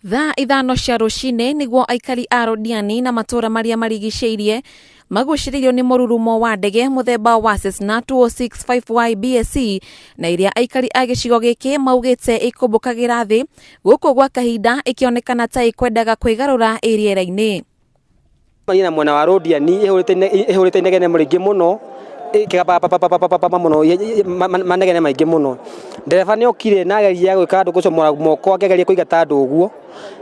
Thaa ithano cia rũcinĩ nĩguo aikari a Londiani na matũra marĩa marigicĩirie magucĩrĩirio nĩ mũrurumo wa ndege mũthemba wa Cessna 206 BSC na ĩrĩa aikari a gĩcigo gĩkĩ maugĩte ĩkũmbũkagĩra thĩ gũkũ gwa kahinda ĩkĩonekana ta ĩkwendaga kwĩgarũra ĩ rĩera-inĩ. Maria na mwena wa Londiani ĩhũrĩte inegene rĩingĩ mũno ĩkĩgamba mũno manegene maingĩ mũno. Ndereba nĩ okire na ageria gwĩka andũ gũcomora moko akĩgeria kũingata andũ ũguo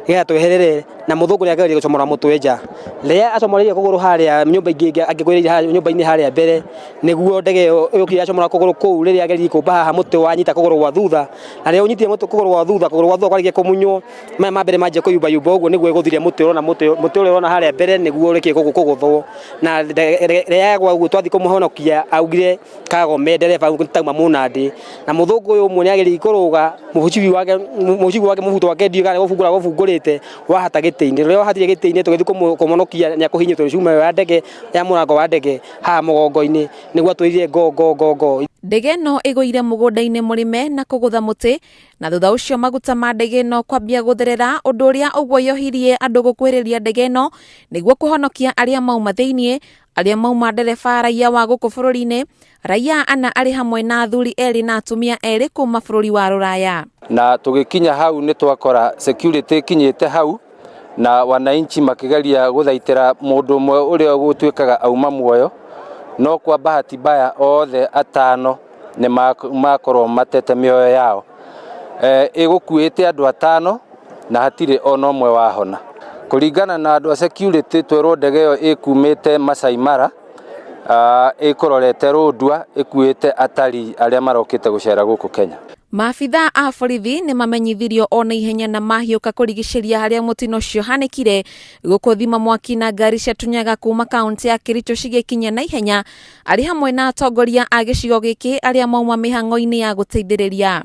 nĩgetha tweherere na mũthũngũ nĩ ageria gũcomora mũtwe nja. Rĩrĩa acomoreire kũgũrũ harĩa nyũmba ingĩ angĩgũĩrĩire harĩa nyũmba-inĩ harĩa mbere nĩguo ndege ĩyo yokire yacomora kũgũrũ kũu rĩrĩa ageririe kũmba haha mũtĩ wanyita kũgũrũ gwa thutha na rĩrĩa ũnyitire kũgũrũ gwa thutha kũgũrũ gwa thutha kwarĩkia kũmunywo maya ma mbere manjia kũyumbayumba ũguo nĩguo ĩgũthire mũtĩ ũrona mũtĩ mũtĩ ũrĩa ũrona harĩa mbere nĩguo ũrĩkie kũgũthwo na rĩrĩa yagwa ũguo twathiĩ kũmũhonokia augire kagome ndereba tauma mũnandĩ na mũthũngũ ũyũ ũmwe nĩageririe kũrũga mũcibi wake mũcibi wake mũbuto wake ndiũĩ kana gũbungũra gũbungũrĩte wahata gĩtĩ-inĩ rĩrĩa wahatire gĩtĩ-inĩ tũgĩthiĩ kũmũhonokia nĩakũhinyĩtwo nĩ cuma ĩyo ya ndege ya mũrango wa ndege haha mũgongo-inĩ nĩguo atwĩrire go go go go. Ndege ĩno ĩgũire mũgũnda-inĩ mũrĩme na kũgũtha mũtĩ na thutha ũcio maguta ma ndege ĩno kwambia gũtherera ũndũ ũrĩa ũguoyohirie andũ gũkuhĩrĩria ndege ĩno nĩguo kũhonokia arĩa mauma thĩinĩ arĩa mauma ndereba raiya wa gũkũ bũrũri-inĩ raiya ana arĩ hamwe na athuri erĩ na atumia erĩ kuma bũrũri wa rũraya. Na tũgĩkinya hau nĩ twakora security ĩkinyĩte hau na wananchi makĩgeria gũthaitĩra mũndũ ũmwe ũrĩa gũtuĩkaga auma muoyo no kwa bahati mbaya othe atano nĩ makorwo matete mĩoyo yao. Ĩgũkuĩte andũ atano na hatirĩ ona ũmwe wahona. Kũringana na andũ a security twerwo ndege ĩyo ĩkumĩte Masai Mara ĩkũrorete Lodwar ĩkuĩte atarii arĩa marokĩte gũcera gũkũ Kenya. Maabithaa a borithi nĩ mamenyithirio o na ihenya na mahiũka kũrigicĩria harĩa mũtino ũcio ũhanĩkire gũkũ thima mwaki na ngari cia Tunyaga kuma kaunti ya Kericho cigĩkinya na ihenya arĩ hamwe na atongoria a gĩcigo gĩkĩ arĩa mauma mĩhang'o-inĩ ya gũteithĩrĩria.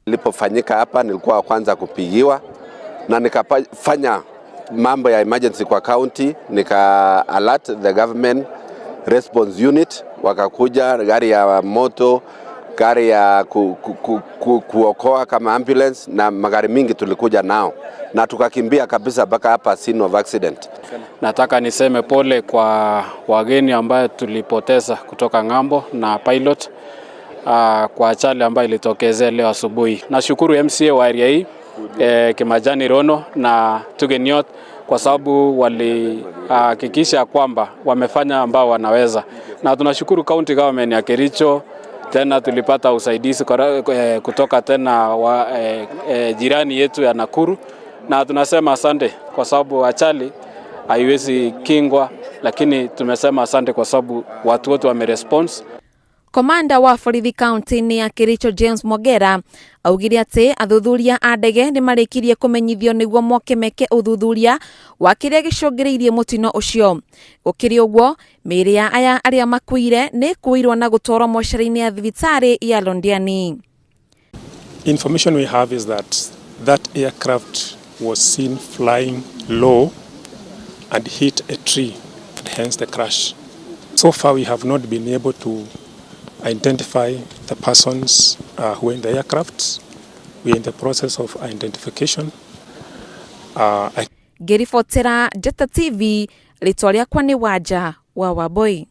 Ilipofanyika hapa nilikuwa wa kwanza kupigiwa na nikafanya mambo ya emergency kwa county, nika alert the government response unit, wakakuja gari ya moto, gari ya ku, ku, ku, ku, kuokoa kama ambulance na magari mingi tulikuja nao na tukakimbia kabisa mpaka hapa scene of accident. Nataka niseme pole kwa wageni ambayo tulipoteza kutoka ng'ambo na pilot kwa ajali ambayo ilitokezea leo asubuhi. Nashukuru MCA wa area hii Kimajani Rono na Tugeniot kwa sababu walihakikisha kwamba wamefanya ambao wanaweza, na tunashukuru county government ya Kericho. Tena tulipata usaidizi kutoka tena wa, jirani yetu ya Nakuru, na tunasema asante kwa sababu ajali haiwezi kingwa, lakini tumesema asante kwa sababu watu wote wameresponse. Komanda wa borithi kaunti-inĩ ya Kericho James Mogera augire atĩ athuthuria a ndege nĩ marĩkirie kũmenyithio nĩguo moke meke ũthuthuria wa kĩrĩa gĩcũngĩrĩirie mũtino ũcio. Gũkĩrĩ ũguo, mĩĩrĩ ya aya arĩa makuire nĩ ĩkuirwo na gũtwarwo mocarĩ-inĩ ya thibitarĩ ya Londiani. Information we have is that that aircraft was seen flying low and hit a tree, and hence the crash. So far, we have not been able to identify the persons who were in the aircraft. We are in the process of identification. Ngĩribotera Njata TV, rĩtwa rĩakwa nĩ Wanja wa Wambui.